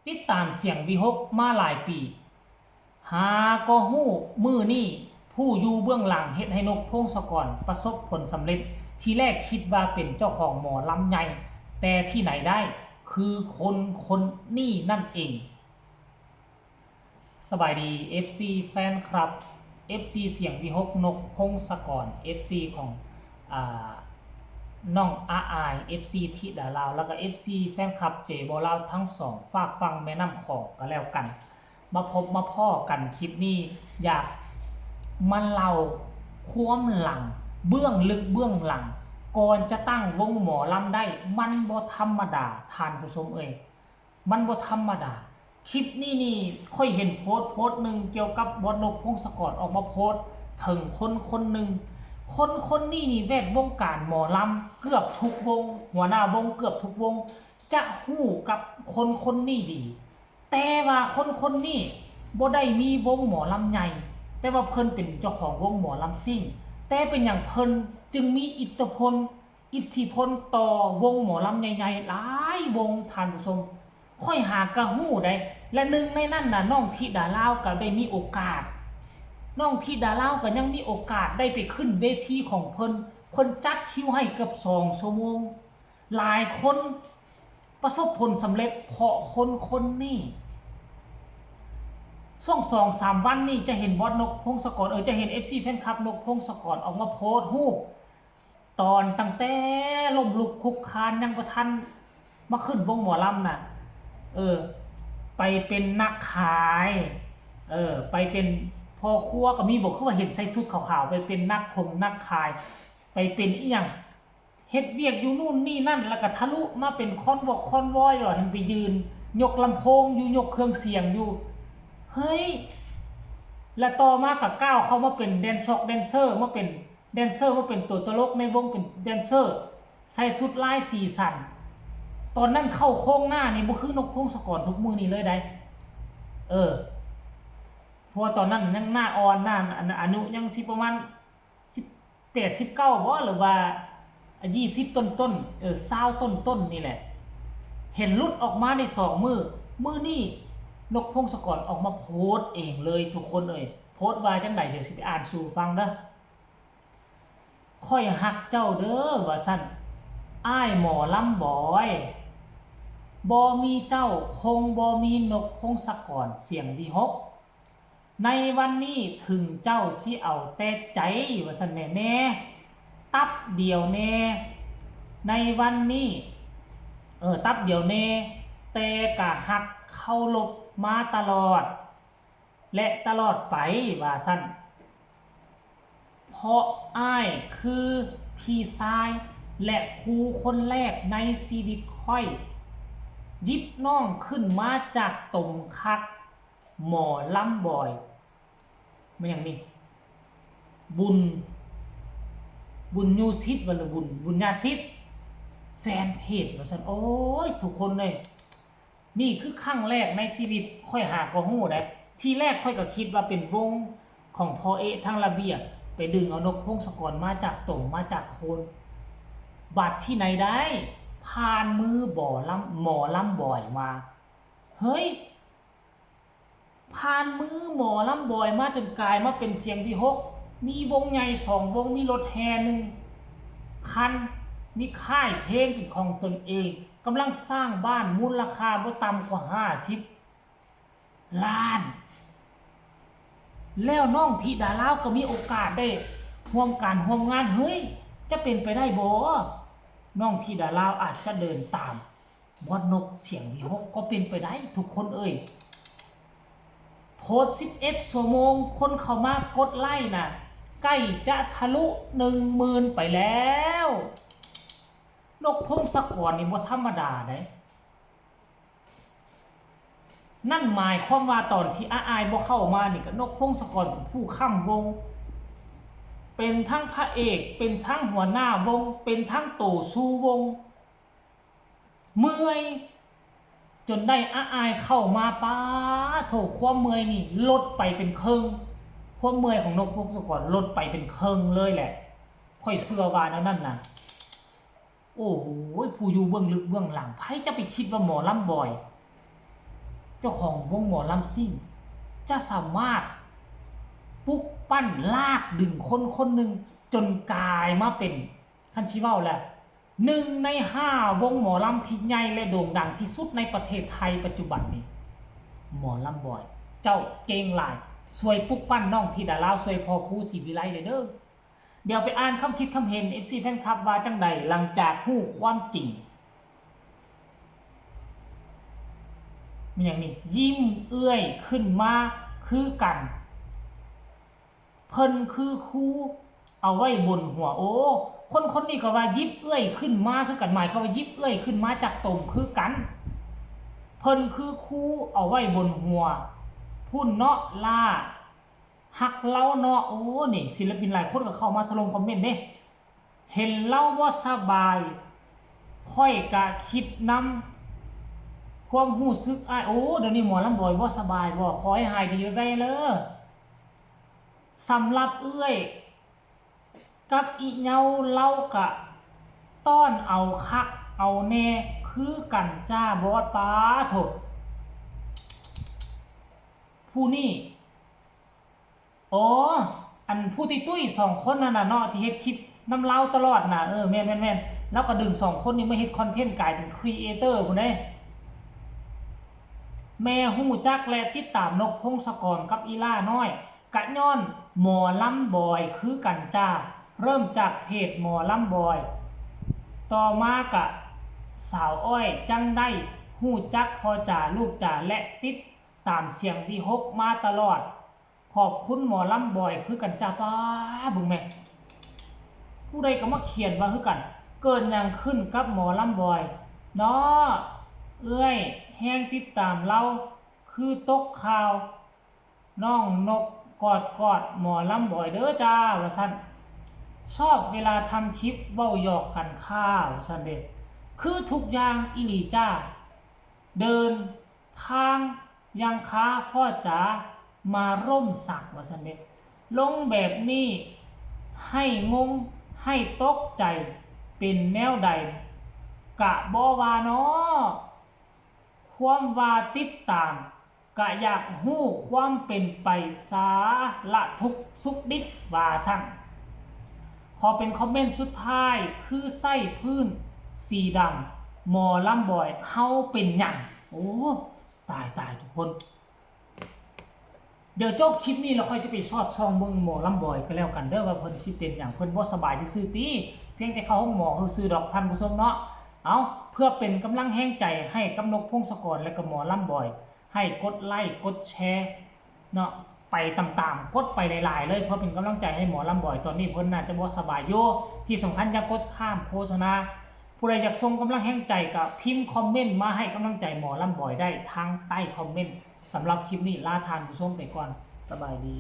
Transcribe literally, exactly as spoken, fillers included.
ติดตามเสียงวิหคมาหลายปี หาก็ฮู้มื้อนี้ผู้อยู่เบื้องหลังเฮ็ดให้นกพงศกรประสบผลสำเร็จ ทีแรกคิดว่าเป็นเจ้าของหมอลำใหญ่ แต่ที่ไหนได้ คือคนคนนี้นั่นเอง สบายดี เอฟซี แฟนคลับ เอฟซี เสียงวิหค นกพงศกร เอฟซี ของ อ่า น้องอาอาย เอฟซี ธิดาลาว แล้วก็ เอฟซี แฟนคลับ เจบอลาว ทั้งสองฝากฝั่งแม่น้ำของก็แล้วกัน มาพบมาพ้อกันคลิปนี้ อยากมาเล่าความหลัง เบื้องลึกเบื้องหลัง ก่อนจะตั้งวงหมอลำได้ มันบ่ธรรมดา ท่านผู้ชมเอ่ย มันบ่ธรรมดา คลิปนี้นี่ข้อยเห็นโพสต์โพสต์หนึ่งเกี่ยวกับบอสนกพงศกรออกมาโพสต์ถึงคนคนหนึ่ง คนคนนี้นี่แวดวงการหมอลำเกือบทุกวง หัวหน้าวงเกือบทุกวง จะฮู้กับคนคนนี้ดี แต่ว่าคนคนนี้บ่ได้มีวงหมอลำใหญ่ แต่ว่าเพิ่นเป็นเจ้าของวงหมอลำซิ่ง แต่เป็นหยังเพิ่นจึงมีอิทธิพล อิทธิพลต่อวงหมอลำใหญ่ๆหลายวง ท่านผู้ชม ข้อยหากะฮู้ได้ และหนึ่งในนั้นน่ะ น้องธิดาลาวก็ได้มีโอกาส น้องธิดาลาวก็ยังมีโอกาสได้ไปขึ้นเวทีของเพิ่น เพิ่นจัดคิวให้เกือบสองชั่วโมง หลายคนประสบผลสำเร็จเพราะคนคนนี้ ช่วงสองสามวันนี่จะเห็นบอสนกพงศกร เออ จะเห็น เอฟซี แฟนคลับนกพงศกรออกมาโพสต์รูป ตอนตั้งแต่ล้มลุกคลุกคลานยังบ่ทันมาขึ้นวงหมอลำน่ะ เออ ไปเป็นนักขาย เออ ไปเป็นพ่อครัวก็มี บ่คือว่าเห็นใส่ชุดขาวๆ ไปเป็นนักคงนักขาย ไปเป็นอีหยัง เฮ็ดเวียกอยู่นู่นนี่นั่น แล้วก็ทะลุมาเป็นคอนวอกคอนวอย ว่าเห็นไปยืนยกลำโพงอยู่ ยกเครื่องเสียงอยู่ เฮ้ย และต่อมาก็ก้าวเข้ามาเป็นแดนซอกแดนเซอร์ มาเป็นแดนเซอร์ มาเป็นตัวตลกในวง เป็นแดนเซอร์ ใส่ชุดลายสีสัน ตอนนั้นเข้าโค้งหน้านี่บ่คือนกพงศกรทุกมื้อนี้เลยได้ เออ เพราะว่าตอนนั้นยังหน้าอ่อน หน้า อายุยังสิประมาณ สิบแปด สิบเก้าบ่ หรือว่ายี่สิบต้นๆ เออ ซาวต้นๆ นี่แหละ เห็นหลุดออกมาในสองมื้อ มื้อนี้นกพงศกรออกมาโพสต์เองเลยทุกคนเอ้ย โพสต์ว่าจั่งใด เดี๋ยวสิไปอ่านสู่ฟังเด้อ ข้อยฮักเจ้าเด้อ ว่าซั่น อ้ายหมอลำบอย บ่มีเจ้าคงบ่มีนกพงศกรเสียงวิหค ในวันนี้ถึงเจ้าสิเอาแต่ใจ ว่าซั่นแหน่แหน่ ตับเดียวแหน่ ในวันนี้ เออ ตับเดียวแหน่ แต่กะฮักเคารพมาตลอด และตลอดไป ว่าซั่น เพราะอ้ายคือพี่ชาย และครูคนแรกในชีวิตข้อย หยิบน้องขึ้นมาจากตมคัก หมอลำบอย แม่นหยังนี่ บุญ บุญยูสิทธิ์บ่ หรือบุญ บุญญาสิทธิ์ แฟนเพจ ว่าซั่น โอ้ย ทุกคนเลย นี่คือครั้งแรกในชีวิต ข้อยหาก็ฮู้ได้ ทีแรกข้อยก็คิดว่าเป็นวงของพ่อเอ๊ะทั้งระเบียบ ไปดึงเอานกพงศกรมาจากตม มาจากโคน บัดที่ไหนได้ ผ่านมือบ่อลำ หมอลำบอยมา เฮ้ย ผ่านมือหมอลำบอยมาจนกลายมาเป็นเสียงวิหค มีวงใหญ่สองวง มีรถแห่หนึ่งคัน มีค่ายเพลงเป็นของตนเอง กำลังสร้างบ้านมูลค่าบ่ต่ำกว่าห้าสิบล้าน แล้วน้องธิดาลาวก็มีโอกาสได้ร่วมการร่วมงาน เฮ้ย จะเป็นไปได้บ่ น้องธิดาลาวอาจจะเดินตามบอสนกเสียงวิหค ก็เป็นไปได้ทุกคนเอ้ย โพสต์สิบเอ็ดชั่วโมง คนเข้ามากดไลค์น่ะ ใกล้จะทะลุหนึ่งหมื่นไปแล้ว นกพงศกรนี่บ่ธรรมดาเด้ นั่นหมายความว่าตอนที่อาอายบ่เข้ามานี่ก็นกพงศกรเป็นผู้ค้ำวง เป็นทั้งพระเอก เป็นทั้งหัวหน้าวง เป็นทั้งโตสู้วง เมื่อย จนได้อาอายเข้ามา ป๊าโถ ความเมื่อยนี่ลดไปเป็นครึ่ง ความเมื่อยของนกพงศกรลดไปเป็นครึ่งเลยแหละ ข้อยเชื่อว่าแนวนั้นนะ โอ้โห ผู้อยู่เบื้องลึกเบื้องหลัง ไผจะไปคิดว่าหมอลำบอย เจ้าของวงหมอลำซิ่ง จะสามารถปลุกปั้นลากดึงคนคนหนึ่งจนกลายมาเป็น คันสิเว้าแล้ว หนึ่งในห้าวงหมอลำที่ใหญ่และโด่งดังที่สุดในประเทศไทยปัจจุบันนี้ หมอลำบอย เจ้าเก่งหลาย ช่วยปลุกปั้นน้องธิดาลาว ช่วยพ่อครูศรีวิไลเด้อ เดี๋ยวไปอ่านคำคิดคำเห็น เอฟซี แฟนคลับว่าจั่งใดหลังจากฮู้ความจริง มีหยังนี่ ยิ้มเอื้อยขึ้นมาคือกัน เพิ่นคือครูเอาไว้บนหัว โอ้ คนคนนี้ก็ว่าหยิบเอื้อยขึ้นมาคือกัน หมายความว่าหยิบเอื้อยขึ้นมาจากตมคือกัน เพิ่นคือครูเอาไว้บนหัว พุ้นเนาะล่า ฮักเลาเนาะ โอ้ นี่ ศิลปินหลายคนก็เข้ามาถล่มคอมเมนต์เด้ เห็นเลาบ่สบาย ข้อยกะคิดนำ ความรู้สึกอ้าย โอ้ เดี๋ยวนี้หมอลำบอยบ่สบายบ่ ขอให้หายดีไวๆเด้อ สำหรับเอื้อย กับอีเหย้าเลากะต้อนเอาคักเอาแน่คือกันจ้าบอส ปาโถ ผู้นี่ อ๋อ อันผู้ตุ้ยๆสองคนนั่นน่ะเนาะ ที่เฮ็ดคลิปนำเลาตลอดน่ะ เออ แม่นๆๆ แล้วก็ดึงสองคนนี้มาเฮ็ดคอนเทนต์กลายเป็นครีเอเตอร์พุ้นเด้ แม่ฮู้จักและติดตามนกพงศกรกับอีหล้าน้อย กะย้อนหมอลำบอยคือกันจ้า เริ่มจากเพจหมอลำบอย ต่อมากะสาวอ้อยจั่งได้ฮู้จักพ่อจ๋าลูกจ๋า และติดตามเสียงวิหกมาตลอด ขอบคุณหมอลำบอยคือกันจ้า ป๊า เบิ่งแม่ ผู้ใดก็มาเขียนว่าคือกัน เกิดหยังขึ้นกับหมอลำบอยเนาะ เอื้อยแฮงติดตามเลา คือตกข่าว น้องนกกอดกอดหมอลำบอยเด้อจ้า ว่าซั่น ชอบเวลาทำคลิปเว้าหยอกกันค่ะว่าซั่นเด้ คือทุกอย่างอีหลีจ้า เดินทางยังค้าพ่อจ๋ามาร่มสัก ว่าซั่นเด้ ลงแบบนี้ให้งงให้ตกใจเป็นแนวใด กะบ่ว่าน้อ ความว่าติดตาม กะอยากฮู้ความเป็นไปสารทุกข์สุขดิบ ว่าซั่น ขอเป็นคอมเมนต์สุดท้าย คือใส่พื้นสีดำ หมอลำบอยเฮาเป็นหยัง โอ้ ตายตายทุกคน เดี๋ยวจบคลิปนี้แล้วค่อยสิไปซอดส่องเบิ่งหมอลำบอยก็แล้วกันเด้อ ว่าเพิ่นสิเป็นหยัง เพิ่นบ่สบายซื่อๆติ เพียงแต่เข้าห้องหมอซื่อๆดอกท่านผู้ชมเนาะ เอา เพื่อเป็นกำลังแฮงใจให้กับนกพงศกรและก็หมอลำบอย ให้กดไลค์กดแชร์เนาะ ไปตามๆ กดไปหลายๆเลย เพื่อเป็นกำลังใจให้หมอลำบอย ตอนนี้เพิ่นน่าจะบ่สบายอยู่ ที่สำคัญอย่ากดข้ามโฆษณา ผู้ใดอยากส่งกำลังแฮงใจก็พิมพ์คอมเมนต์มาให้กำลังใจหมอลำบอยได้ทางใต้คอมเมนต์ สำหรับคลิปนี้ลาท่านผู้ชมไปก่อน สบายดี